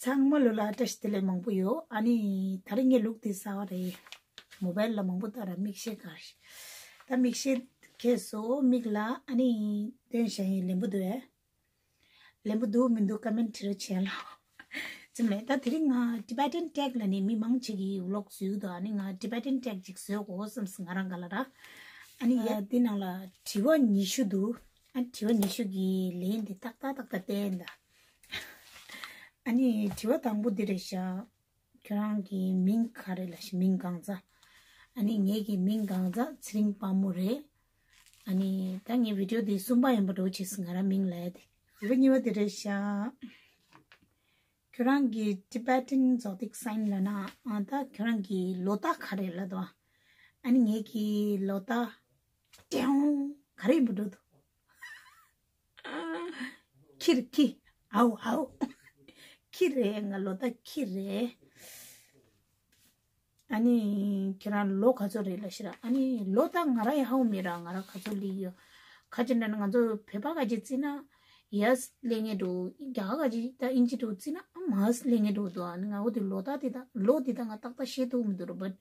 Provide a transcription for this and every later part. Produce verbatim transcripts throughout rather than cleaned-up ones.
ཚང་མ་ལོ་ལ་བཀྲ་ཤིས་བདེ་ལེགས་མང་པོ་ཡོད། ཨ་ནི་ད་རིང་ངའི་ལུག་དེ་གསར་བ་རེད། མོ་བལ་ལ་མང་པོ་ལྟ་ར། མིག་ཤེལ་ག་རེ། ད་མིག་ཤེལ་ཁྱེར་སོང་། མིག་ལ་ཨ་ནི་སྟོན་བྱ་ཡིན། ལེན་པོ་འདུག་ཨེ། ལེན་པོ་འདུག་མི་འདུག་ཀ་མེན་ཊི་བྲིས་རོགས་བྱས་ལ། ཙམ་ལས་ད་དེ་རིང་ང་Tibetan tag ལ་ནི་མི་མང་ཆེ་གིས་vlog བཟོས་འདུག་ཨ་ནི་ང་Tibetan tag ཅིག་བཟོས་དགོས་བསམས་ང་རང་ག་ལ་ར། ཨ་ནི་ཡ་དེ་ནང་ལ་དྲི་བ་ཉི་ཤུ་འདུག་ཨ་དྲི་བ་ཉི་ཤུ་གི་ལན་དེ་ཏག་ཏག་ཏག་ཏག་བསྟན་ད། ཨ་ནི་དྲི་བ་དང་པོ་འདི་རེད་ཤག་ཁྱོད་རང་གི་མིང་ག་རེ་ལབ་ཤག་མིང་གང་ཚ། ཨ་ནི་ངེད་ཀྱི་མིང་གང་ཚ་ཚེ་རིང་དཔལ་མོ་རེད། ཨ་ནི་ད་ངའི་བི་ཌིའོ་འདི་གསུམ་པ་ཡིན་པ་འགྲོ་ཆེ་ང་རང་མིང་ལབ་ཡ་དེ། དྲི་བ་གཉིས་པ་འདི་རེད་ཤག་ཁྱོད་རང་གི་Tibetan zodiac sign ལབ་ན་ཨ་ད་ཁྱོད་རང་གི་ལོ་རྟགས་ག་རེ་ལབ་འདུག་ཨ་ནི་ངེད་ཀྱི་ལོ་རྟགས་ཏེའོ་ག་རེ་ཡིན་པ་འགྲོ་འདུག་ཁྱི་རེད་ཁྱི། ཨའོ་ཨའོ། ཁྱི་རེད། ང་ལོ་རྟགས་ཁྱི་རེད། ཨ་ནི་ཁྱེད་རང་ལོ་ག་ཚོད་རེད་ལབ་ཤག་ར། ཨ་ནི་ལོ་རྟགས་ང་རང་ཡང་ཧ་གོ་མེད་ར། ང་རང་ག་ཚོད་སླེབས་ཡོད། ག་ཅི་འདྲ་ན་ང་ཚོ་བོད་པ་ག་ཅི་བརྩིས་ན་ཡར་སླེབས་མཁན་འགྲོ། རྒྱ་གར་ག་ཅི་ད་ཨིན་ཇི་འགྲོ་བརྩིས་ན་ཨ་མར་སླེབས་མཁན་འགྲོ་འདུག་ཨ་ནི་ང་འོ་དེ་ལོ་རྟགས་དེ་དང་ལོ་དེ་དང་ང་ཏག་ཏག་ཤེས་ཐུབ་མི་འདུག་ར། བཊ་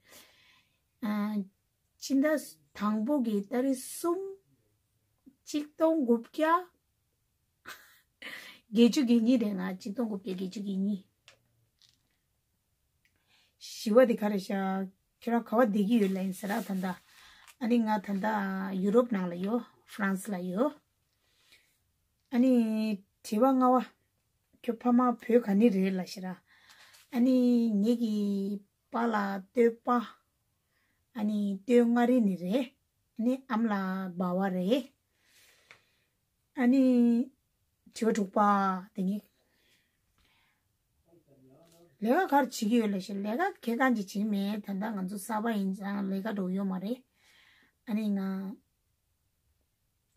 ཨ་སྤྱི་ཟླ་དང་པོ་གི་ཏ་རིག་གསུམ། གཅིག་སྟོང་དགུ་བརྒྱ་བརྒྱད་ཅུ་གྱ་གཉིས་རེད། ང་གཅིག་སྟོང་དགུ་བརྒྱ་བརྒྱད་ཅུ་གྱ་གཉིས། བཞི་པ་དེ་ག་རེ་ཤག་ཁྱོད་རང་ག་པར་བསྡད་ཀྱི་ཡོད་ལབ་ཡིན་ཟེར་ར་ད་ལྟ། ཨ་ནི་ང་ད་ལྟ་ཡུ་རོབ་ནང་ལ་ཡོད། ཧྥ་རན་སི་ལ་ཡོད། ཨ་ནི་དྲི་བ་ལྔ་པ། ཁྱོད་ཕ་མ་བོད་ག་ནས་རེད་ལབ་ཤག་ར། ཨ་ནི་ངེད་ཀྱི་པཱ་ལགས་སྟོད་པ། ཨ་ནི་སྟོད་མངའ་རིས་ནས་རེད། ཨ་ནི་ཨ་མ་ལགས་འབའ་བ་རེད། ཨ་ནི་དྲི་བ་དྲུག་པ་དེ་ནི། ལས་ཀ་ག་རེ་བྱེད་ཀྱི་ཡོད་ལབ་ཤག་ལས་ཀ་གང་ཡང་ཅིག་བྱེད་ཀྱི་མེད། ད་ལྟ་ང་ཚོ་གསར་པ་ཡིན་ཙང་ལས་ཀ་འདྲ་བོ་ཡོད་མ་རེད། ཨ་ནི་ང་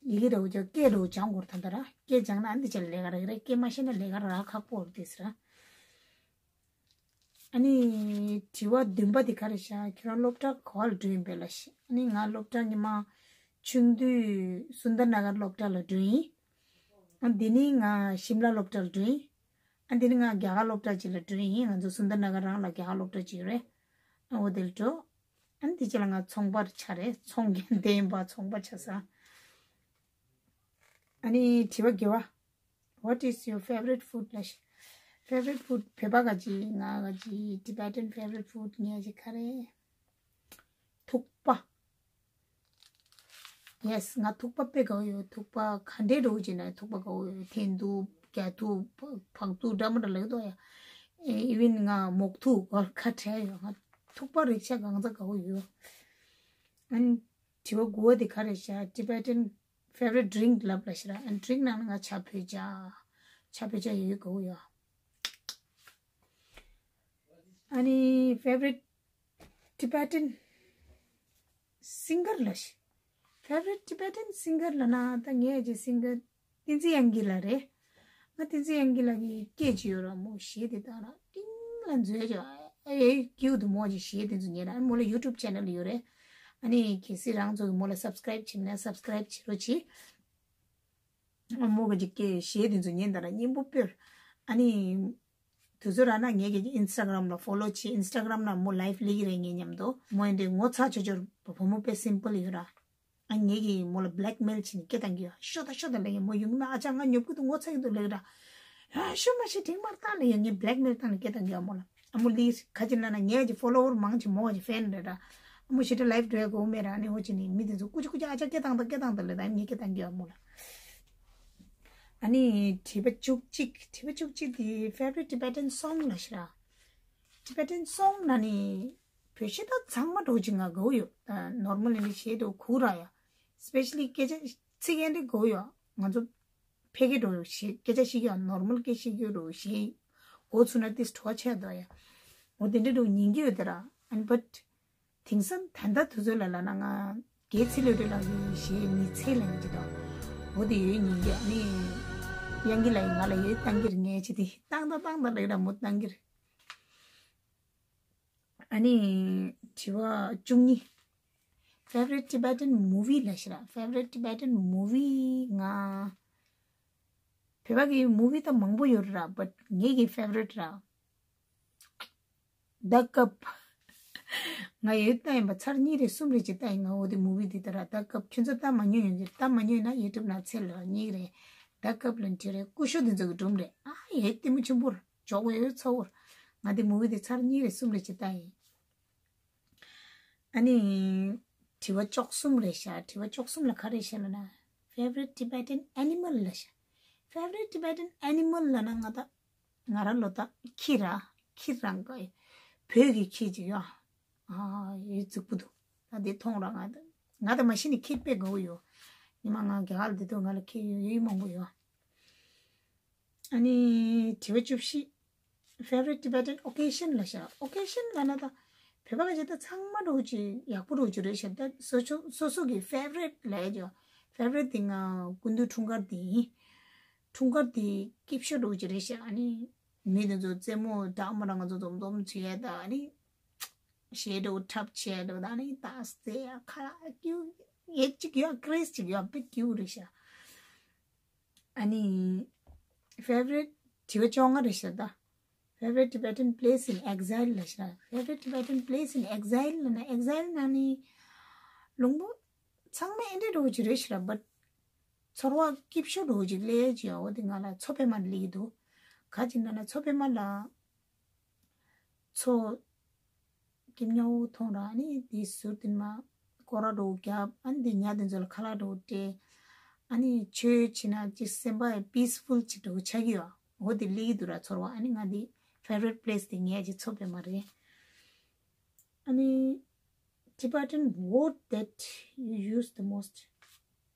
ཡི་གེ་འདྲ་བོ་སྦྱང་། སྐད་འདྲ་བོ་སྦྱང་དགོས་རེད་ད་ལྟ་ར། སྐད་སྦྱངས་ན་ཨ་འདི་ཆ་ལས་ཀ་རག་གི་རེད། སྐད་མ་ཤེས་ན་ལས་ཀ་རག་ཁག་པོ་རེད་དེ་ཟེར་ར། ཨ་ནི་དྲི་བ་བདུན་པ་དེ་ག་རེ་ཤག་ཁྱོད་རང་སློབ་གྲྭ་ག་པར་ལ་འགྲོ་ཡིན་པས་ལབ་ཤག་ཨ་ནི་ང་སློབ་གྲྭ་སྔོན་མ་ཆུང་དུས་སུན་དར་ན་གར་སློབ་གྲྭ་ལ་འགྲོ་ཡིན། ཨ་འདི་ནི་ང་ཤིམ་ལ་སློབ་གྲྭ་ལ་འགྲོ་ཡིན། ཨ་འདི་ནི་ང་རྒྱ་གར་སློབ་གྲྭ་ཅིག་ལ་འགྲོ་ཡིན། ང་ཚོ་སུན་དར་ན་གར་རང་ལ་རྒྱ་གར་སློབ་གྲྭ་ཅིག་ཡོད་རེད། ཨ་འོ་དེ་ལ་འགྲོ། ཨ་ནི་དེ་རྗེས་ལ་ང་ཚོང་པར་ཆགས་རེད། ཚོང་རྒྱག་འདོད་ཡིན་པ་ཚོང་པ་ཆགས་ས། ཨ་ནི་དྲི་བ་བརྒྱད་པ། What is your favorite food ལབ་ཤག Favorite food བོད་པ་ག་ཅི། ང་ག་ཅི། Tibetan favorite food ངའི་ག་ཅི་ག་རེ། ཐུག་པ། Yes ང་ཐུག་པ་དཔེ་དགའ་བོ་ཡོད། ཐུག་པ་ག་འདྲའི་འདྲ་བོ་ཅིག་ན་ཐུག་པ་དགའ་བོ་ཡོད། འཐེན་ཐུག་རྒྱ་ཐུག་བག་ཐུག་འདྲ་མི་འདྲ་ལབ་ཀྱི་འདུག་ཡ། ཨེ་even ང་མོག་ཐུག་གོར་ཁ་བྲལ་ཡོད། ང་ཐུག་པ་རེག་བྱ་གང་ཚ་དགའ་བོ་ཡོད། ཨ་ནི་དྲི་བ་དགུ་པ་དེ་ག་རེ་ཤག Tibetan favorite drink ལབ་ལབ་ཤག་ར། ཨ་ནི་ཌི་རིང་ནང་ན་ང་ཇ་ཕོད་ཇ། ཇ་ཕོད་ཇ་ཡོད་དགའ་བོ་ཡོད། ཨ་ནི་favorite Tibetan singer ལབ་ཤག Favorite Tibetan singer ལབ་ན་ད་ངའི་ག་ཅི་སིང་གར་བསྟན་འཛིན་དབྱངས་སྐྱིད་ལགས་རེད། ང་བསྟན་འཛིན་དབྱངས་སྐྱིད་ལགས་ཀྱི་སྐད་ཅིག་ཡོད་ར། མོ་གཞས་དེ་དག་ར་ཏིང་ལ་འཛུལ་ཅོ། ཨ་ཨེ་ཀིའུ་དུ་མོ་གི་གཞས་དེ་ཚོ་ཉན་ར། ཨ་མོ་ལ་YouTube channel ཡོད་རེད། ཨ་ནི་གལ་སྲིད་རང་ཚོ་གི་མོ་ལ་subscribe བྱེད་མེད་ན་subscribe བྱེད་རོགས་གྱིས། མོ་གི་ཅིག་སྐད་གཞས་དེ་ཚོ་ཉན་ད་ར་སྙིང་པོ་དཔེར། ཨ་ནི་དུས་ཚོད་རག་ན་ངས་ཀྱི་Instagram ལ་follow བྱེད། Instagram ན་མོ་live སླེབས་ཀྱི་རེད་ངས་མཉམ་དུ། མོ་ཡིན་དེ་ངོ་ཚ་ཆོ་ཆོར་བུ་མོ་དཔེ་simple ཡོད་ར། ཨ་ངས་ཀྱི་མོ་ལ་blackmail བྱེད་ནས་སྐད་བཏང་གི་ཡོད། ཤོ་ད་ཤོ་ད་ལབ་ཡ། མོ་ཡོང་གི་མེད། ཨ་ཅག་ང་ཉོབ་ཀྱི་འདུག་ངོ་ཚ་གི་འདུག་ལབ་ར། ཨ་ཤོ་མ་ཤི་དྲིང་མར་བཏང་ལབ་ཡ། ངས་blackmail བཏང་ནས་སྐད་བཏང་གི་ཡོད་མོ་ལ། ཨ་མོ་ལི་ཁ་ཅིག་ན་ན་ངས་ཀྱི་follower མང་ཆེ་མོ་གི་fan རེད་ར། ཨ་མོ་ཞེ་དྲག་live འགྲོ་ཡ་གོ་མེད་ར། ཨ་ནི་ཧོ་ཅི་ནི་མི་དེ་ཚོ་ཀུ་ཅི་ཀུ་ཅི་ཨ་ཅག་སྐད་བཏང་ད་སྐད་བཏང་ད་ལབ་ད་ངས་སྐད་བཏང་གི་ཡོད་མོ་ལ། ཨ་ནི་དྲི་བ་བཅུ་གཅིག་དྲི་བ་བཅུ་གཅིག་དེ་favorite Tibetan song ལབ་ཤག་ར། Tibetan song ན་ནི་བོད་གཞས་ད་ཚང་མ་འགྲོ་ཅིག་ང་དགའ་བོ་ཡོད། ད་normal ནི་གཞས་འགྲོ་གུ་ར་ཡ། Especially སྐད་ཆ་ཚིག་ཡན་དེ་དགའ་བོ་ཡོད། ང་ཚོ་ཕལ་སྐད་འགྲོ་གཞས་སྐད་ཆ་བཤད་ཀྱི་ཡོད། Normal སྐད་བཤད་ཀྱི་ཡོད་འགྲོ་གཞས་གོ་ཚུགས་ན་ཏིས་བྲོ་བ་ཆད་དོ་ཡ། འོ་དེ་འདྲ་འགྲོ་ཉན་གྱི་ཡོད་དེ་ར། ཨ་ནི་but དེང་སང་ད་ལྟ་དུས་ཚོད་ལ་ལབ་ན་ང་རྒན་ཚེ་ལོས་སྒྲོལ་ལགས་ཀྱི་གཞས་མི་ཚེ་ལ་ཡིན་གྱི་དང་། འོ་དེ་ཡོད་ཉན་གྱི། ཨ་ནི་དབྱངས་སྐྱིད་ལགས་ཡིན་ང་ལ་ཡོད་བཏང་གི་རེད། ངས་ཅི་དེ་བཏང་ད་བཏང་ད་ལབ་ར་མོ་བཏང་གི་རེད། ཨ་ནི་དྲི་བ་བཅུ་གཉིས། Favorite Tibetan movie ལབ་ཤག་ར། Favorite Tibetan movie ང་བོད་པ་གི་movie ད་མང་པོ་ཡོད་ར། But ངེད་ཀྱི་favorite ར། ད་སྐབས། ང་ཡོད་ལྟ་ཡིན་པ་ཚར་གཉིས་རེ་གསུམ་རེ་ཅིག་ལྟ་ཡིན། ང་འོ་དེ་མུ་བི་དེ་ལྟ་ར། ད་སྐབས་ཁྱོད་ཚོ་ལྟ་མ་མྱོང་ཡོང་གི། ལྟ་མ་མྱོང་ན་ཡུ་ཊུབ་ནང་འཚོལ་ལ་གཉིས་རེ། ད་སྐབས་ལ་འདི་རེད། སྐུ་ཞབས་འདི་ཚོ་གི་སྒྲུང་རེད། ཨ་ཡེ་ལྟད་མོ་ཆེན་པོ་རེད། འཇོག་པ་ཡོད་ཚ་བོར། ང་དེ་མུ་བི་དེ་ཚར་གཉིས་རེ་གསུམ་རེ་ཅིག་ལྟ་ཡིན། ཨ་ནི། དྲི་བ་བཅུ་གསུམ་རེད་ཤག་དྲི་བ་བཅུ་གསུམ་ལ་ག་རེ་བཤད་ལབ་ན། Favorite Tibetan animal ལབ་ཤག Favorite Tibetan animal ལབ་ན་ང་ད། ང་རང་ལོ་ད་ཁྱི་ར། ཁྱི་རང་ག་བོད་ཀྱི་ཁྱི་ཅིག་ཡོད། ཨ་ཡོད་རྫིག་པོ་འདུག་ད་འདི་མཐོང་ར་ང་ད། ང་ད་མ་གཞི་ནས་ཁྱི་དཔེ་དགའ་བོ་ཡོད། ཉི་མ་ང་རྒྱ་གར་འདི་ཐོག་ང་ལ་ཁྱི་ཡོད་ཡོད་མང་པོ་ཡོད། ཨ་ནི་དྲི་བ་བཅུ་བཞི། Favorite Tibetan occasion ལབ་ཤག Occasion ལབ་ན་ད། བོད་པ་ག་ཅིག་ད་ཚང་མ་འགྲོ་ཅིག་ཡག་པོ་འགྲོ་ཅིག་རེད་ཤག་ད་སོ་སོ་སོ་སོ་གི་favorite ལབ་ཡ་ཅིག Favorite དེ་ང་སྐུ་མདུན་འཁྲུངས་སྐར་དེ་ཡིན། འཁྲུངས་སྐར་དེ་སྐྱིད་ཤོས་འགྲོ་ཅིག་རེད་ཤག་ཨ་ནི་མི་དེ་ཚོ་རྩེད་མོ་འདྲ་མ་འདྲ་ང་ཚོ་འཛོམས་འཛོམས་བྱས་ད་ཨ་ནི་གཞས་འགྲོ་འཁྲབ་བྱས་འགྲོ་ད་ཨ་ནི་ད་རྩེ་ཡ་ཁ་ལག་ཀྱུ་ཡེ་ཅིག་ཡོད། craze ཅིག་ཡོད། དཔེ་ཀྱུ་རེད་ཤག་ཨ་ནི། Favorite དྲི་བ་བཅོ་ལྔ་རེད་ཤག་ད། Favorite Tibetan place in exile ལབ་ཤག Favorite Tibetan place in exile ལབ་ན་exile ན་ནི། ལུང་པ། ཚང་མ་ཨེ་འདྲ་འགྲོ་གི་རེད་ཤག་but ཚོར་བ་སྐྱིད་ཤོས་འགྲོ་གི་ལས་ཅི་ཡོད་དེ་ང་ལ་མཚོ་པདྨ་ལ་སླེབས་ཀྱི་འདུག་ག་ཅི་ན་ན་མཚོ་པདྨ་ལ། མཚོ། སྐྱིད་ཉོ་བོ་མཐོང་ར་ཨ་ནི་དེ་ཟུར་དེ་མ། སྐོར་ར་འགྲོ་རྒྱབ་ཨ་ནི་དེ་ཉ་དེ་ཚོ་ལ་ཁ་ལག་འགྲོ་སྤྲད། ཨ་ནི་ཆོས་བྱེད་ན་ཅི་སེམས་པ་peaceful ཅིག་འགྲོ་ཆགས་ཀྱི་ཡོད། འོ་དེ་སླེབས་ཀྱི་འདུག་ར་ཚོར་བ་ཨ་ནི་ང་དེ་favorite place དེ་ངས་ཅི་མཚོ་པདྨ་རེད། ཨ་ནི། Tibetan word that you use the most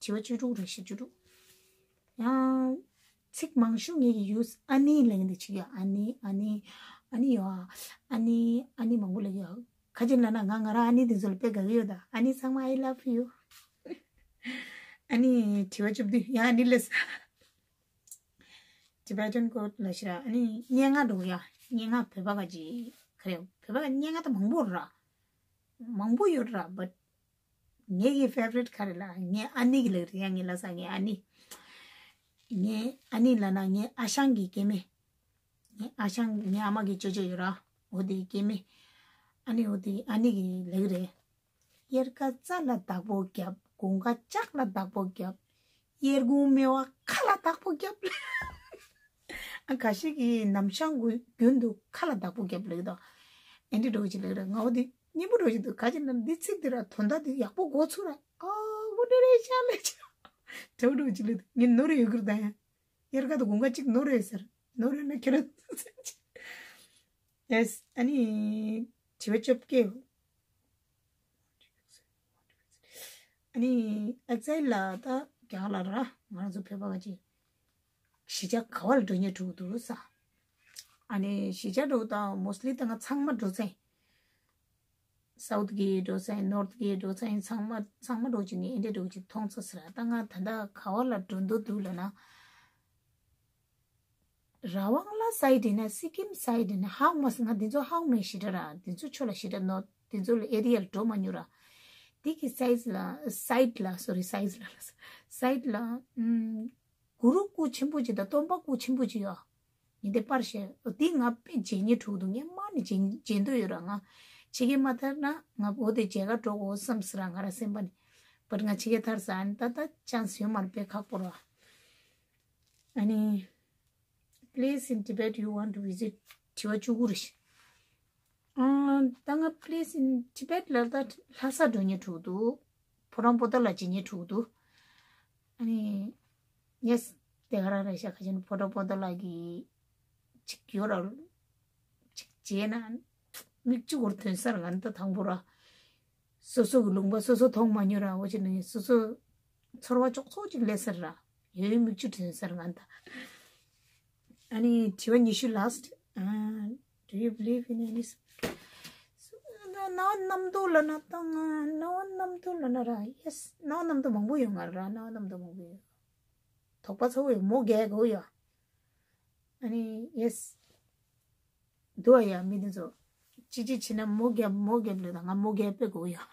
དྲི་བ་བཅུ་དྲུག་རེད་ཤག་བཅུ་དྲུག་ཡང་། ཚིག་མང་ཤོས་ངེད་ཀྱི་use ཨ་ནི་ལབ་ཀྱི་འདུག་ཅིག་ཡ་ཨ་ནི་ཨ་ནི། ཨ་ནི་ཡོད་ཨ། ཨ་ནི་ཨ་ནི་མང་པོ་ལབ་ཀྱི་ཡོད། ག་ཅི་ལབ་ན་ང་ང་རང་ཨ་ནི་དེ་ཚོ་ལ་དཔེ་དགའ་གི་ཡོད་ད། ཨ་ནི་ཚང་མ་I love you ཨ་ནི་དྲི་བ་བཅུ་བདུན་ཡང་ཨ་ནི་ལབ་ས། Tibetan quote ལབ་ཤག་ཨ་ནི་སྙན་ངག་འགྲོ་ཡ། སྙན་ངག་བོད་པ་ག་ཅིག་ག་རེ་བོད་པ་ག་སྙན་ངག་ད་མང་པོ་ར། མང་པོ་ཡོད་ར་but ངེད་ཀྱི་favorite ག་རེ་ལ་ངའི་ཨ་ནི་གི་ལབ་རེད་ཡ། ངའི་ལ་ས་ངའི་ཨ་ནི། ངའི་ཨ་ནི་ལབ་ན་ངའི་ཨ་ཞང་གི་སྐྱེ་དམན། ངའི་ཨ་ཞང་ངའི་ཨ་མ་གི་ཅོ་ཅོ་ཡོད་ར། འོ་དེའི་སྐྱེ་དམན། ཨ་ནི་འོ་དེ་ཨ་ནི་གི་ལབ་རེད། གཡེར་ཁ་རྩ་ལ་བདག་པོ་རྒྱབ། དགུན་ཁ་ལྕགས་ལ་བདག་པོ་རྒྱབ། གཡེར་ཁུང་སྨེ་བ་ཁ་ལ་བདག་པོ་རྒྱབ། ཨ་ཁ་ཤས་ཀྱིས་ནམ་བྱང་རྒྱུན་དུ་ཁ་ལ་བདག་པོ་རྒྱབ་ལབ་ཀྱི་འདུག་ཨེ་འདྲ་འགྲོ་གི་ཅིག་ལབ་ར་ང་འོ་དེ་སྙན་པོ་འགྲོ་གི་འདུག་ག་ཅི་ན་འདི་ཚིག་འདི་ར་དོན་དག་འདི་ཡག་པོ་གོ་ཚུལ་ར་ཨ་འོ་འདྲ་རེད་ཤག་ལབ་ཅིག་དྲི་བ་འགྲོ་གི་ཅིག་ལབ་ངས་ནོར་ཡོད་ཀྱི་རེད་ད་ཡ། གཡེར་ཁ་དང་དགུན་ཁ་གཅིག་ནོར་ཡོད་ཟེར། ནོར་ཡོད་ན་ཁྱེད་རང་ཡེས་ཨ་ནི་དྲི་བ་བཅོ་བརྒྱད། ཨ་ནི་ཨེག་ཛའིལ་ལ་ད་རྒྱ་གར་ལ་ར་ང་རང་ཚོ་བོད་པ་ག་ཅིག་གཞིས་ཆགས་ག་བ་ལ་འགྲོ་སྙིང་འདོད་འདུག་ས། ཨ་ནི་གཞིས་ཆགས་འགྲོ་ད་མོ་སི་ལི་ད་ང་ཚང་མ་འགྲོ་ཚར་ཡིན། སའུཐ་གི་འགྲོ་ཚར་ཡིན། ནོརཐ་གི་འགྲོ་ཚར་ཡིན། ཚང་མ་ཚང་མ་འགྲོ་ཅིག་ངས་ཨེ་འདྲ་འགྲོ་ཅིག་མཐོང་ཚར་ཟེར་ར། ད་ང་ད་ལྟ་ག་བ་ལ་འགྲོ་འདོད་འདུག་ལབ་ན། ར་ཝང་ལ་སའིད་ཡིན་ན་སི་ཀིམ་སའིད་ཡིན་ན་ཧ་གོ་མ་སོང་། ང་འདི་ཚོ་ཧ་གོ་མེད་ཞེ་དྲག་ར། འདི་ཚོ་ཕྱོགས་ལ་ཞེ་དྲག་ནོར་འདི་ཚོ་ལ་ཨེ་རི་ཡ་ལ་འགྲོ་མ་མྱོང་ར། འདི་གི་སའིད་ལ་སའིད་ལ་སོ་རི་སའིད་ལ་སའིད་ལ་ཨུམ། གུ་རུ་སྐུ་ཆེན་པོ་ཅིག་དང་སྟོན་པ་སྐུ་ཆེན་པོ་ཅིག་ཡོད། ངས་འདི་པར་བཞག་འདི་ང་དཔེ་མཇལ་སྙིང་འདོད་འདུག་ངས་མ་ཎི་མཇལ་མཇལ་འདོད་ཡོད་ར། ང་ཕྱི་རྒྱལ་མ་ཐར་ན་ང་འོ་དེ་མཇལ་ཁ་འགྲོ་དགོས་བསམ་ཟེར་ར་ང་རང་སེམས་པ་ནས། བཊ་ང་ཕྱི་རྒྱལ་ཐར་ས་ཨ་ནི་ད་ལྟ་ཅན་སི་ཡོད་མ་རེད། དཔེ་ཁག་པོ་ར། ཨ་ནི། Place in Tibet you want to visit དྲི་བ་བཅུ་དགུ་རེད། ཨང་ད་ང་place in Tibet ལ་ད་ལྷ་ས་འགྲོ་སྙིང་འདོད་འདུག་ཕོ་བྲང་པོ་ཏ་ལ་མཇལ་སྙིང་འདོད་འདུག་ཨ་ནི་ཡེས་དེ་ག་རང་རེད་ཤག་ག་ཅི་ན་ཕོ་བྲང་པོ་ཏ་ལ་གི་ཅིག་ཡོད་ར། ཅིག་མཇལ་ན་མིག་ཆུ་འཁོར་ཐོན་ས་ར། ང་ད་དང་པོ་ར། སོ་སོ་གི་ལུང་པ་སོ་སོ་མཐོང་མ་མྱོང་ར། འོ་ཅི་ནི་སོ་སོ་ཚོར་བ་ཅོག་ཙོག་ཅིག་སླེབས་ས་ར། ཡོད་ཡོད་མིག་ཆུ་ཐོན་ས་ར་ང་ད། ཨ་ནི་དྲི་བ་ཉི་ཤུ་last ཨ། Do you believe in any སྣང་བ་རྣམ་རྟོག་ལབ་ན་ད་ང་སྣང་བ་རྣམ་རྟོག་ལབ་ན་ར་ཡེས་སྣང་བ་རྣམ་རྟོག་མང་པོ་ཡོད་ང་ར། སྣང་བ་རྣམ་རྟོག་མང་པོ་ཡོད། དོགས་པ་ཚ་བོ་ཡོད། མོ་རྒས་དགོས་ཡོད། ཨ་ནི་ཡེས། འདུག་ཨ་ཡ་མི་དེ་ཚོ། ཅི་ཅི་བྱེད་ན་མོ་རྒྱབ་མོ་རྒྱབ་ལོས་དང་ང་མོ་རྒྱབ་དཔེ་དགོས་ཡོད།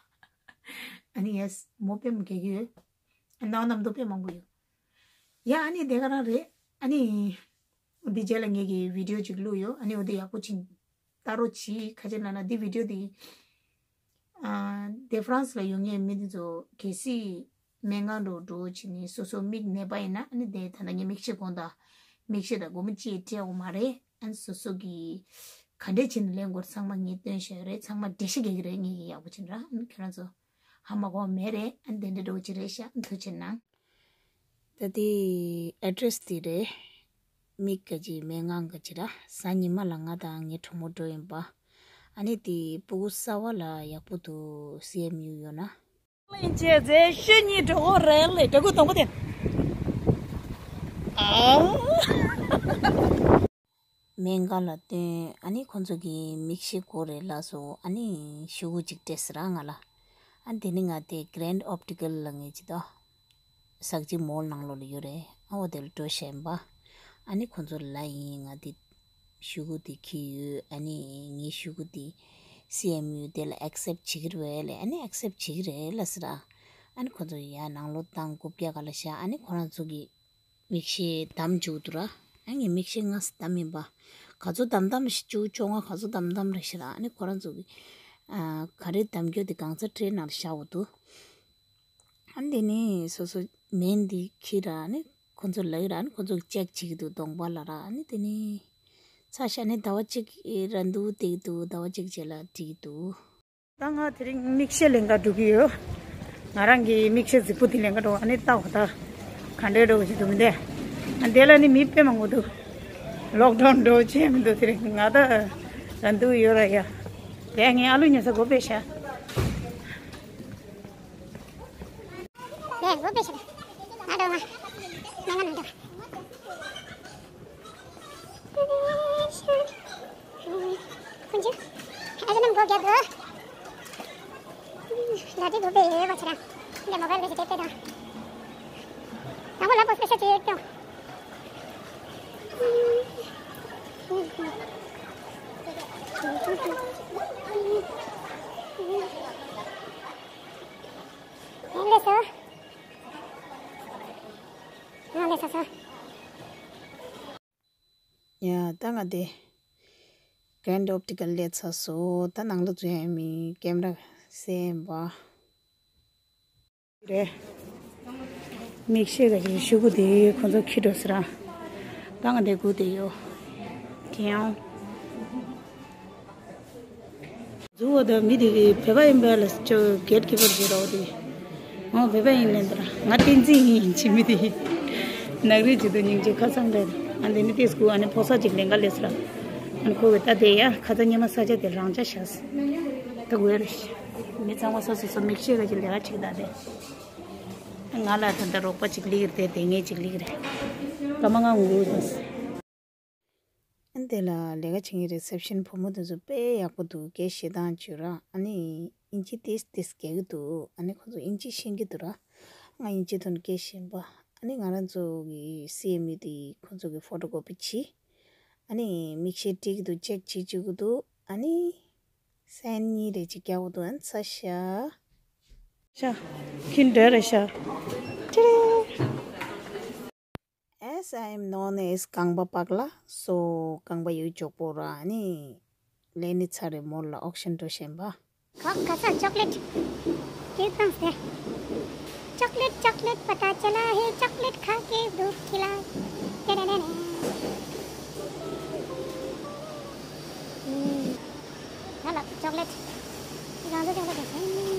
ཨ་ནི་ཡེས་མོ་དཔེ་མོ་རྒྱག་གི་ཡོད། སྣང་བ་རྣམ་རྟོག་དཔེ་མང་པོ་ཡོད། ཡ་ཨ་ནི་དེ་ག་རང་རེད། ཨ་ནི། འདི་རྗེས་ལ་ངེད་ཀྱི་བི་ཌི་ཡོ་ཅིག་བླུགས་ཡོད། ཨ་ནི་འོ་དེ་ཡག་པོ་ཅིག་ལྟ་རོགས་གྱིས། ག་ཅི་ལབ་ན་འདི་བི་ཌིའོ་འདི། ཨ། དེ་ཧྥ་རན་སི་ལ་ཡོད་མཁན་མི་འདི་ཚོ་གལ་སྲིད་སྨན་ཁང་འགྲོ་འགྲོ་བྱས་ནས་སོ་སོ་མིག་ན་པ་ཡིན་ན། ཨ་ནི་དེ་ད་ལྟ་ངས་མིག་ཤེལ་གོན་དང་། མིག་ཤེལ་དང་སྒོར་མོ་གཅིག་སྤྲད་དགོས་མ་རེད། ཨ་ནི་སོ་སོ་གིས་ག་འདྲས་བྱས་ནས་ལེན་དགོས་རེད་ཚང་མ་ངས་སྟོན་བཞག་ཡོད་རེད། ཚང་མ་འགྲེལ་བཤད་རྒྱག་གི་རེད། ངས་ཀྱིས་ཡག་པོ་བྱས་ནས་ར། ཨ་ནི་ཁྱོད་རང་ཚོ་ཧ་མ་གོ་བ་མེད་རེད། ཨ་ནི་དེ་འདྲས་འགྲོ་གི་རེད་ཤག་ཨ་ནི་ཐུགས་རྗེ་གནང་། ད་དེ་ཨེ་ཌི་རེ་སི་དེ་རེད། མིག་ག་ཅིག་སྨན་ཁང་ག་ཅིག་ར། གཟའ་ཉི་མ་ལ་ང་དང་ངའི་གྲོགས་མོ་འགྲོ་ཡིན་པ། ཨ་ནི་དེ་སྤུ་གུ་གསར་པ་ལ་ཡག་པོ་འདུག་སི་ཨེམ་ཡུ་ཡོད་ན། ལིན་ཅེ་ཛེ་ཤུ་གཉིས་འགྲོ་གོ་རེད་ལེ། འགྲོ་གོ་དང་པོ་དེ། ཨ། སྨན་ཁང་ལ་བསྟན། ཨ་ནི་ཁོང་ཚོ་གིས་མིག་ཤེལ་དགོས་རེད་ལབ་སོང་། ཨ་ནི་ཤོག་གུ་གཅིག་སྤྲད་སོང་ར་ང་ལ། ཨ་དེ་ནི་ང་དེ་Grand Optical ལབ་མཁན་ཅིག་དང་། ཟ་ཅིག་མོལ་ནང་ལོགས་ལ་ཡོད་རེད། ཨ་འོ་དེ་ལ་འགྲོ་བཞིན་པ། ཨ་ནི་ཁོང་ཚོ་ལ་ཡིན། ང་དེ་ཤོག་གུ་དེ་འཁྱེར་ཡོད། ཨ་ནི་ངའི་ཤོག་གུ་དེ་སི་ཨེམ་ཡུ་དེ་ལ་ཨེག་སེབ་བྱེད་ཀྱི་རེད་པས་ལབ། ཨ་ནི་ཨེག་སེབ་བྱེད་ཀྱི་རེད་ལབ་སོང་ར། ཨ་ནི་ཁོང་ཚོ་ཡར་ནང་ལོགས་བཏང་། རྐུབ་བཀྱག་སྒང་ལ་བཞག་ཨ་ནི་ཁོ་རང་ཚོ་གིས་མིག་ཤེལ་བདམས་བཅུག་འདུག་ར། ཨ་ངས་མིག་ཤེལ་སྔ་ས་བདམས་ཡིན་པ། ག་ཚོད་བདམས་བདམས་ཤིག་བཅུ་བཅོ་ལྔ་ག་ཚོད་བདམས་བདམས་རེད་ཤག་ར། ཨ་ནི་ཁོ་རང་ཚོ་གིས་ཨ་ག་རེ་བདམས་རྒྱུ་དེ་གང་ཚ་ཊྲེ་ནང་ལ་བཞག་འོ་འདུག་ཨ་ནི་དེ་ནས་སོ་སོ་མིག་འདི་འཁྱེར་ར། ཨ་ནི་ཁོ་ཚོ་ལ་ཡོད་ར། ཨ་ནི་ཁོ་ཚོ་གིས་ཅེག་བྱེད་ཀྱི་འདུག་གདོང་པ་ལ་ར། ཨ་ནི་དེ་ནས་ཚར་ཤག་ཨ་ནི་ཟླ་བ་གཅིག་ར་འདུག་བསྡད་ཀྱི་འདུག་ཟླ་བ་གཅིག་རྗེས་ལ་འགྲིག་གི་འདུག་ད་ང་དེ་རིང་མིག་ཤེལ་ལེན་ག་འགྲོ་གི་ཡོད། ང་རང་གི་མིག་ཤེལ་རྫིག་པོ་དེ་ལེན་ག་འགྲོ། ཨ་ནི་ལྟ་འོ་ད་ག་འདྲས་འགྲོ་གི་འདུག་མི་འདུག་ཨ་འདི་ལ་ནི་མི་དཔེ་མང་པོ་འདུག་ལོག་ཌའུན་འགྲོ་བྱས་མི་འདུག་དེ་རིང་ང་ད་ར་འདུག་ཡོད་ར་ཡ། དེ་ངས་ཨ་ལུ་ཉོ་ས་སྒོ་ཕྱེ་ཤག་ལས་སྒོ་ཕྱེ་ཤག་ང་འགྲོ་ང་། ང་ང་ནང་འགྲོ། ཁོང་ཚོས་ཨ་ཅེ་རྣམས་སྒོ་བརྒྱབ་འདུག་ལ་དེ་སྒོ་ཕྱེ་ཡོད་པ་ཚོ་རང་འདི་མོ་བལ་བེ་ཞིག་དེ་དང་། དང་པོ་ལ་པོ་སྤེ་ཤ་ཅིག་ཡོད་ཀྱང་། ཡང་སླེབས་སོང་། ཡང་སླེབས་སོང་། ཡ། ད་ང་དེ་Grand Optical སླེབས་ཚར་སོང་། ད་ནང་ལོགས་ཚུད་ཡ་མི་ཀེམ་ར་སེམས་པ་རེད། མིག་ཤེལ་ག་ཅིག་ཤོག་གུ་དེ་ཁོ་ཚོ་འཁྱེར་འགྲོ་སོང་ར། ད་ང་དེ་སྒུག་བསྡད་ཡོད། དེ་ཡང་། གཟུགས་འོ་ད་མི་དེ་གི་བོད་པ་ཡིན་པ་ལ་ཅོ་གེ་ཊི་ཀི་པར་བྱེད་རོགས་དེ། ང་བོད་པ་ཡིན་ལན་དེ་ར། ང་བསྟན་འཛིན་ཡིན་ཅི་མི་དེ། ནག་རིགས་ཅི་དུ་སྙིང་རྗེ་ཁ་ཚང་རེད། ཨ་འདི་ནི་ཏེ་སྐུ་ཨ་ནི་ཕོ་གསར་ཅིག་ལེན་ག་སླེབས་སོང་ར། ཨ་ནི་ཁོ་གི་ད་དེ་ཡ་ཁ་ཚ་ཉི་མ་ས་ཆ་དེ་རང་ཆ་ཤག་ས་ད་གོ་ཡ་རེད། མི་ཚང་མ་སོ་སོ་སོ་མིག་ཤེལ་ག་ཅིག་ལས་ཀ་ཅིག་ད་དེ། ང་ལ་ད་ལྟ་རོགས་པ་ཅིག་ལིག་རེད་དེ། ངས་ཅིག་ལིག་རེད། ཀ་མ་ང་ངུ་རེད། ཨ་ནི་དེ་ལ་ལས་ཀ་བྱེད་མཁན་རི་སེབ་ཤན་བུ་མོ་དེ་ཚོ་དཔེ་ཡག་པོ་འདུག་སྐད་བཤད་སྟངས་བྱོས་ར། ཨ་ནི་ཨིན་ཇི་ཏིས་ཏིས་རྒྱག་གི་འདུག་ཨ་ནི་ཁོ་ཚོ་ཨིན་ཇི་ཤེས་ཀྱི་འདུག་ར། ང་ཨིན་ཇི་ཐོག་ནས་སྐད་བཤད་པ། ཨ་ནི་ང་རང་ཚོ་གི་སི་ཨེམ་ཡུ་དེ་ཁོ་ཚོ་གི་ཕོ་ཊོ་ཀོ་པི་བྱས། ཨ་ནི་མིག་ཤེལ་སྤྲད་ཀྱི་འདུག་ཅེག་བྱེད་བཅུག་གི་འདུག་ཨ་ནི་སན་གཉིས་རེ་ཅིག་རྒྱག་དགོས་འདུག་ཨ་ནི་ཚར་ཤག་ཤག་ཁྱིན་འདྲ་རེད་ཤག་ཁྱི་རེད། As I am known as རྐང་པ་པག་ལ། so རྐང་པ་ཡོད་ཅོག་པོ་ར། ཨ་ནི་ལས་ནི་ཚར་རེ་མོལ་ལ་ཨོག་ཤན་འགྲོ་བཞིན་པ། ཁོ་ཁ་སང་ཅོག་ལེ་ཊི་ཀེབ་བཏང་སྟེ། ཅོག་ལེ་ཊི་ཅོག་ལེ་ཊི་པ་ཏཱ་ཅ་ལ་ཧེ། ཅོག་ལེ་ཊི་ཁ་ཀེབ་དུག་ཁི་ལ། ཏེ་རེ་རེ་རེ། ང་ལ་ཅོག་ལེ་ཊི། རང་ཚོ་ཅོག་ལེ་ཊི་ཟེར།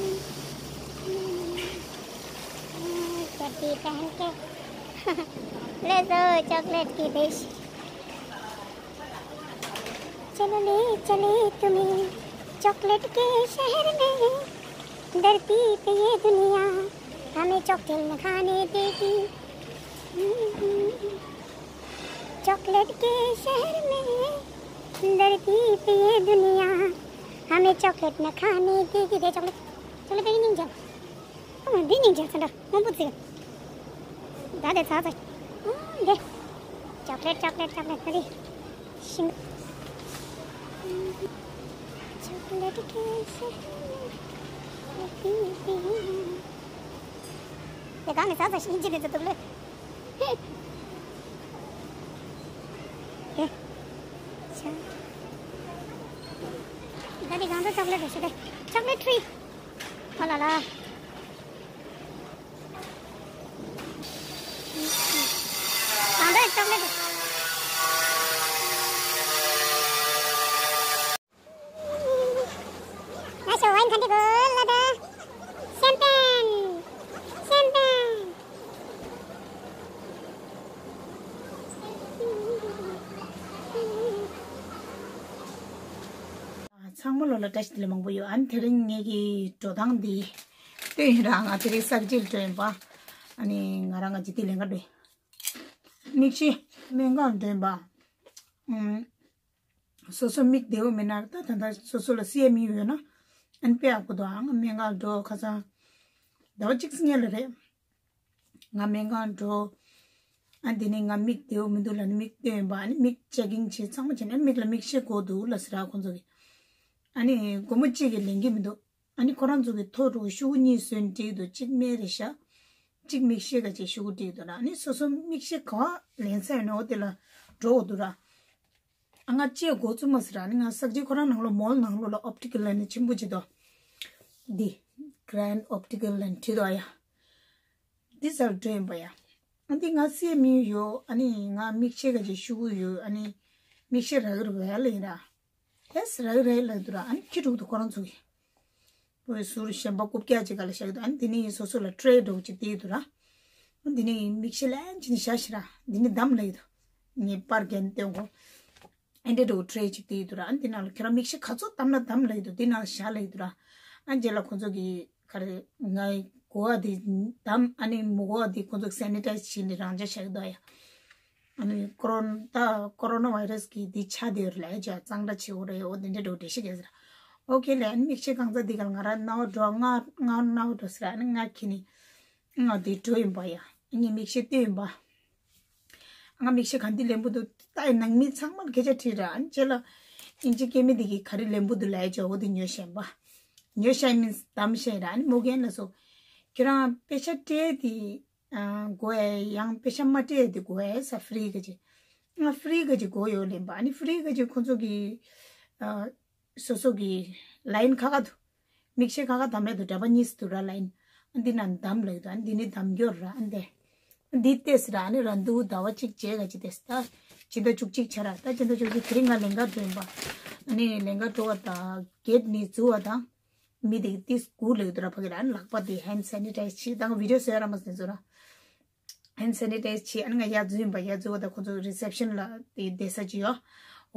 ཀེ་ཌི་པན་ཀེག་ལེ་ཙོ། ཅོག་ལེ་ཊི་གི་དེ་ཤི། चलो ले चले तुम्हें चॉकलेट के शहर में, धरती पे ये दुनिया हमें चॉकलेट न खाने देगी। चॉकलेट के शहर में, धरती पे ये दुनिया हमें चॉकलेट न खाने देगी। दे चॉकलेट, चॉकलेट पे ही नहीं जाओ। ཨ་མ་འདི་སྙིང་རྗེ་ཚ་འདྲ་སྔོན་པོ་བརྩིགས། ད་དེ་ཚ་ཚ། ཨ་འདི། ཅོག་ལེ་ཊི་ཅོག་ལེ་ཊི་ཅོག་ལེ་ཊི་ད་དེ། ཤིང་། ཅོག་ལེ་ཊི་ཀེ་ཤེ། དེ་གང་ནས་ཚ་ཚ་ཤིང་ཅི་དེ་ཚ་ཐུབ་ལེ། དེ། ཤ། ད་དེ་གང་འདྲ་ཅོག་ལེ་ཊི་རེད་ཤག་དེ། ཅོག་ལེ་ཊི་ཊི་རི། ཨོ་ལ་ལ། གང་འདྲ་ཅོག་ལེ་ཊི་རེད། ང་ཞོ་ཝའིན་ག་འདྲ་གོ་ལ་ད། ཤམ་པན། ཤམ་པན། ཚང་མ་ལོ་ལ་བཀྲ་ཤིས་བདེ་ལེགས་མང་པོ་ཡོད། ཨ་ནི་དེ་རིང་ངེད་ཀྱི་འགྲོ་སྟངས་འདི་སྟོན་ཡིན་ར། ང་དེ་རིང་གསར་བརྗེར་འགྲོ་ཡིན་པ། ཨ་ནི་ང་རང་ང་ཅི་དེ་ལེན་ག་འགྲོ་ཡིན། མིག་ཤེལ་སྨན་ཁང་འགྲོ་ཡིན་པ། ཨུམ། སོ་སོ་མིག་བདེ་བོ་མེད་ན་ད་ད་ལྟ་སོ་སོ་ལ་སི་ཨེམ་ཡུ་ཡོད་ན་ཨ་ནི་དཔེ་ཡག་པོ་འདུག་ཨང་། སྨན་ཁང་འགྲོ་ཁ་སང་ཟླ་བ་གཅིག་སྔོན་ལ་རེད། ང་སྨན་ཁང་འགྲོ། ཨ་འདི་ནས་ང་མིག་བདེ་བོ་མི་འདུག་ལབ་ནས་མིག་སྟོན་པ། ཨ་ནི་མིག་ཅེག་གིང་བྱེད་ཚང་མ་བྱས་ནས་མིག་ལ་མིག་ཤེལ་དགོས་འདུག་ལབ་ཟེར་ར་ཁོང་ཚོ་གིས། ཨ་ནི་སྒོར་མོ་གཅིག་གིས་ལེན་གྱི་མི་འདུག་ཨ་ནི་ཁོ་རང་ཚོ་གིས་ཐོ་འགྲོ་ཤོག་གུ་གཉིས་བཟོས་ནས་སྤྲད་ཀྱི་འདུག་གཅིག་སྨན་རེད་ཤག་གཅིག་མིག་ཤེལ་ག་ཅིག་ཤོག་གུ་སྤྲད་ཀྱི་འདུག་ན། ཨ་ནི་སོ་སོ་མིག་ཤེལ་ག་པར་ལེན་ས་ཡོད་ན་འོ་དེ་ལ་འགྲོ་དགོས་འདུག་ར། ཨ་ང་ཅིག་འགོ་བཙུགས་མ་ཟེར་ར། ཨ་ནི་ང་གསར་བརྗེ་ཁོ་རང་ནང་ལོགས་མོལ་ནང་ལོགས་ལ་ཨོབ་ཊི་ཀལ་ལབ་ནས་ཆེན་པོ་ཅིག་འདུག་འདི་གྷ་རན་ཌི་ཨོབ་ཊི་ཀལ་ལབ་ནས་བྲིས་འདུག་ཨ་ཡ། འདི་ཚར་འགྲོ་ཡིན་པ་ཡ། ཨ་འདི་ང་སི་ཨེམ་ཡུ་ཡོད། ཨ་ནི་ང་མིག་ཤེལ་ག་ཅིག་ཤོག་གུ་ཡོད། ཨ་ནི་མིག་ཤེལ་རག་གི་རེད་པས་ལབ་ཡིན་ར། ཨེས་རག་གི་རེད་ལབ་འདུག་ར། ཨ་ནི་ཁྱི་དྲུག་ཏུ་ཁོ་རང་ཚོ་གིས་བོད་ཟུར་གཞན་པ་རྐུབ་བཀྱག་ཅིག་ག་ལ་བཞག་གི་འདུག་ཨ་ནི་འདི་ནི་སོ་སོ་ལ་ཊི་རེ་འདྲ་བོ་ཅིག་སྟེར་གི་འདུག་ར། ཨ་འདི་ནི་མིག་ཤེལ་ལན་ཅིག་ནི་བཞག་ཤི་ར། འདི་ནི་བདམས་ལབ་ཡི་འདུག་ངས་པར་རྒྱན་སྟོན་གོ། ཨེ་འདྲ་འདྲ་བོ་ཊི་རེ་ཅིག་སྟེར་གི་འདུག་ར། ཨ་ནི་འདི་ནང་ལ་ཁྱེད་རང་མིག་ཤེལ་ག་ཚོད་བདམས་ན་བདམས་ལབ་ཡི་འདུག་འདི་ནང་ལ་བཞག་ལབ་ཡི་འདུག་ར། ཨ་རྗེས་ལ་ཁོ་ཚོ་གིས་ག་རེ་ང་གོ་བ་འདི་བདམས། ཨ་ནི་མི་གོ་བ་འདི་ཁོ་ཚོ་སེ་ནི་ཊའི་ཛི་བྱས་ནས་རང་འཇགས་བཞག་གི་འདུག་ཡ། ཨ་ནི་ཀོ་རོ་ད་ཀོ་རོ་ན་བྷའི་རས་ཀྱི་འདི་ཆ་དེ་རུ་ལས་ཀྱང་གཙང་སྦྲ་བྱེད་དགོས་རེད། འོ་དེ་འདྲ་འདྲ་བོ་འགྲེལ་བཤད་རྒྱག་ཟེར། ཨོ་ཁེ་ལས། ཨ་ནི་མིག་ཤེལ་གང་ཚ་འདི་ག་ལ་ང་རང་རྣ་བ་འགྲོ། ང་ང་རྣ་བ་འགྲོ་ཟེར། ཨ་ནི་ང་ཁྱེར་ནས་ང་འདི་འགྲོ་ཡིན་པ་ཡ། ངས་མིག་ཤེལ་སྟོན་ཡིན་པ། ང་མིག་ཤེལ་ག་འདི་ལེན་པོ་འདུག་ལྟ་ཡི་ནང་མི་ཚང་མར་སྐད་ཆ་དྲིས་ར། ཨ་ནི་རྗེས་ལ་ཨིན་ཇི་སྐད་མི་འདི་གིས་ག་རེ་ལེན་པོ་འདུག་ལབ་ཡ། འོ་དེ་ཉོས་ཤེས་ཡིན་པ། ཉོས་ཤེས་མིན་བདམས་ཤེས་ར། ཨ་ནི་མོ་རྒན་ལ་སོ། ཁྱེད་རང་པེ་ཤ་སྤྲད་དེ་ཨ་དགོས་ཨེ། ཡང་པེ་ཤ་མ་སྤྲད་དེ་དགོས་ཨེ་ས། ཧྥི་རི་ག་ཅིག་ང་ཧྥི་རི་ག་ཅིག་དགོས་ཡོད་ལེན་པ། ཨ་ནི་ཧྥི་རི་ག་ཅིག་ཁོ་ཚོ་གི་ཨ་སོ་སོ་གི་ལ་ཡིན་ཁ་ཁ་འདུག་མིག་ཤེལ་ཁ་ཁ་བདམས་ཡ་འདུག་འདྲ་པོ་གཉིས་འདུག་ར་ལ་ཡིན། ཨ་འདི་ན་བདམས་ལབ་ཡི་འདུག་ཨ་འདི་ནི་བདམས་རྒྱུ་ར། ཨ་འདི་འདི་ལྟས་ར། ཨ་ནི་ར་འདུག་ཟླ་བ་གཅིག་རྗེས་ག་ཅིག་ལྟས་ད། སྤྱི་ཟླ་བཅུ་གཅིག་ཆ་ར། ད་སྤྱི་ཟླ་བཅུ་གཅིག་དེ་རིང་ང་ལེན་ག་འགྲོ་ཡིན་པ། ཨ་ནི་ལེན་ག་འགྲོ་བ་དང་གེ་ཊི་ནས་འཛུལ་བ་དང་། མི་དེ་གིས་ཏིས་སྒུག་ལབ་ཡི་འདུག་ར། ཕ་གི་ལ་ཨ་ནི་ལག་པ་དེ་ཧེན་ཌི་སེ་ནི་ཊའི་ཛི་བྱེད། ད་ང་བི་ཌི་ཡོ་བཟོ་ཡ་ར་མ་ཟིན་ཚོ་ར། ཧེན་ཌི་སེ་ནི་ཊའི་ཛི་བྱེད། ཨ་ནི་ང་ཡར་འཛུལ་ཡིན་པ། ཡར་འཛུལ་བ་དང་ཁོ་ཚོ་རི་སེབ་ཤན་ལ་དེ་བསྡད་ས་ཅིག་ཡོད།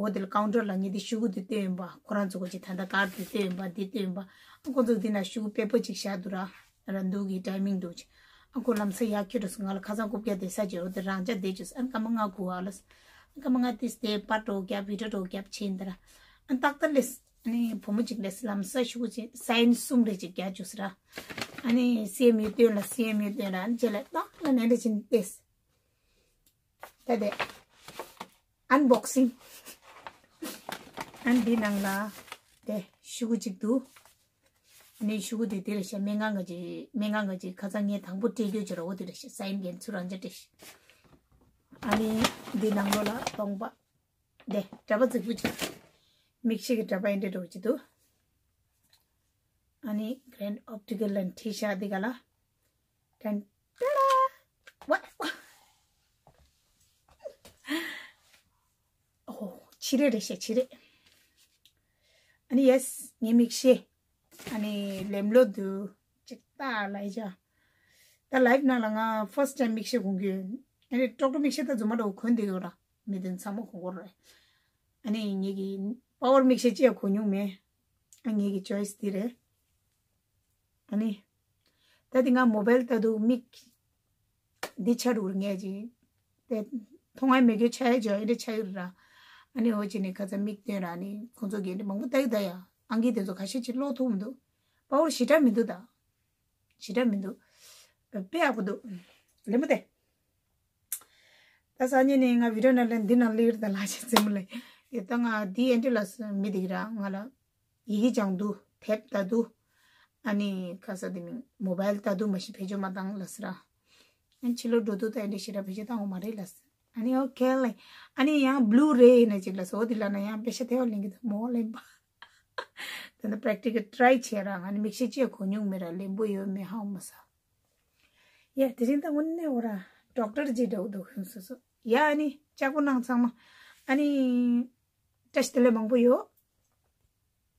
འོ་དེ་ལ་ཀའུན་ཊར་ལ་ངས་དེ་ཤོག་གུ་དེ་སྟོན་ཡིན་པ། ཁོ་རང་ཚོ་གོ་ཅིག་ད་ལྟ་ཀར་དེ་སྟོན་ཡིན་པ། དེ་སྟོན་ཡིན་པ། ཨ་ཁོ་ཚོ་དེ་ན་ཤོག་གུ་པེ་པར་ཅིག་བཞག་འདུག་ར། ར་འདུག་གི་ཊའི་མིང་འདུག་ཅིག་ཨ་ཁོ་ལམ་སང་ཡར་ཁྱེར་འགྲོ་སོང་། ང་ལ་ཁ་སང་རྐུབ་བཀྱག་བསྡད་ས་ཅིག་འོ་དེ་རང་འཇགས་བསྡད་བཅུག་ཟེར། ཨ་ནི་སྐར་མ་ལྔ་སྒུག་ཨ་ལ་ཟེར། ཨ་སྐར་མ་ལྔ་དེ་སྟེ་པར་འདྲ་བོ་བརྒྱབ། བི་ཌི་ཡོ་འདྲ་བོ་བརྒྱབ་བྱས་ཡིན་ད་ར། ཨ་ནི་ཏག་ཏག་ལས། ཨ་ནི་བུ་མོ་གཅིག་ལས་ལམ་སང་ཤོག་གུ་ཅིག་སའིན་གསུམ་རེ་ཅིག་རྒྱག་བཅུག་ཟེར་ར། ཨ་ནི་སི་ཨེམ་ཡུ་སྟོན་ལ། སི་ཨེམ་ཡུ་སྟོན་ལ། ཨ་ནི་རྗེས་ལ་ཏག་ལ་ནན་རེ་ཅིག་ལྟས། ད་དེ་ཨན་བོག་སིང་། ཨ་ནི་འདི་ནང་ལ་དེ་ཤོག་གུ་ཅིག་འདུག་ཨ་ནི་ཤོག་གུ་དེ་དེ་རེད་ཤག་སྨན་ཁང་གི་ཅིག་སྨན་ཁང་གི་ཅིག་ཁ་སང་ངས་དང་པོ་སྤྲད་རྒྱུ་ཅིག་ར། འོ་དེ་རེད་ཤག་སའིན་རྒྱན་ཚུར་རང་འཇགས་སྤྲད་ཤག་ཨ་ནི་འདི་ནང་ལོགས་ལ་གདོང་པ། དེ་འདྲ་པོ་རྫིག་པོ་ཅིག་མིག་ཤེལ་གྱི་འདྲ་པོ་ཨེ་འདྲ་འདྲ་བོ་ཅིག་འདུག་ཨ་ནི་གྷ་རན་ཌི་ཨོབ་ཊི་ཀལ་ལབ་ནས་བྲིས་ཤག་འདི་ག་ལ། ཏན་ཏན། ཝ། ཝ། ཨོ། ཕྱི་རེད་རེད་ཤག་ཕྱི་རེད། ཨ་ནི་ཡེས་ངའི་མིག་ཤེལ། ཨ་ནི་ལེམ་ལོ་དུ་ཅིག་ལྟ་ལ་ཡ། ད་ལའིབ་ནང་ལ་ང་ཕར་སི་ཊི་ཊའིམ་མིག་ཤེལ་གོན་གྱི་ཡོད། ཨ་ནི་ཀྲོག་ཀྲོག་མིག་ཤེལ་ད་རྫུན་མ་འདྲ་བོ་གོན་བསྡད་ཡོད་ར། མི་དེ་ཚང་མ་གོན་གྱི་ཡོད་རེད། ཨ་ནི་ངེད་ཀྱི་པ་ཝར་མིག་ཤེལ་ཅི་ཡང་གོན་མྱོང་མེད། ཨ་ངེད་ཀྱི་ཅོའི་སི་འདི་རེད། ཨ་ནི། ད་དེ་ང་མོ་བལ་ལྟ་དུས་མིག་འདི་ཆ་རུག་ངས་ཅིག་དེ་མཐོང་ཡ་མེད་རྒྱུ་ཆ་ཡ་ཅོ་ཨེ་འདྲ་ཆ་ཡོད་ར། ཨ་ནི་འོ་ཅི་ནི་ཁ་ཚ་མིག་སྟོན་ར། ཨ་ནི་ཁོང་ཚོ་གི་འདི་མང་པོ་ལྟ་གི་ད་ཡ། ཨང་ཀི་དེ་ཚོ་ཁ་ཤས་ཅིག་ཀློག་ཐུབ་མི་འདུག་པ་ཝར་ཞེ་དྲག་མི་འདུག་ད། ཞེ་དྲག་མི་འདུག་དཔེ་ཡག་པོ་འདུག་ལེན་པོ་དེ། ད་སང་ཉིན་ནས་ང་བི་ཌི་ཡོ་ནང་ལ་འདི་ནང་ལེགས་རེད་ད་ལགས་ཅེས་རྩེད་མོ་ལེན། དེ་ད་ང་འདི་ཨེ་འདྲ་ལ་མི་འདུག་ར། ང་ལ་ཡི་གེ་སྦྱང་དུས་དེབ་ལྟ་དུས། ཨ་ནི་ཁ་ས་དེ་མིན་མོ་བལ་ལྟ་དུས་མ་གཞི་བེད་སྤྱོད་མ་བཏང་ལབ་ཟེར་ར། ཨ་ནི་ཕྱི་ལོགས་འགྲོ་དུས་ད་ཨེ་འདྲ་ཞེ་དྲག་བེད་སྤྱོད་བཏང་བ་མ་རེད་ལབ་ཟེར། ཨ་ནི་ཨོ་ཁེ་ལེ། ཨ་ནི་ཡང་བླུ་རེ་ཡིན་ན་ཅིག་ལབ་ཟེར། འོ་དེ་ལབ་ན་ཡང་པེ་ཤ་ཐེ་བ་ལེན་གི་འདུག་མོ་ལེན་པ། ད་ནི་practical try་བྱས་ར་ང་ནི་མིག་ཤེལ་ཅེས་གོ་མྱོང་མེད་ར་ལེན་པོ་ཡོད་མེད་ཧ་གོ་མ་སོང་། ཡ་དེ་རིང་ད་དངོས་གནས་འོ་ར་doctor་ཅིག་འདྲ་བོ་འདུག་ཧུན་སོ་སོ། ཡ་ཨ་ནི་ལྕགས་པོ་ནང་ཚང་མ་ཨ་ནི་བཀྲ་ཤིས་བདེ་ལེགས་མང་པོ་ཡོད།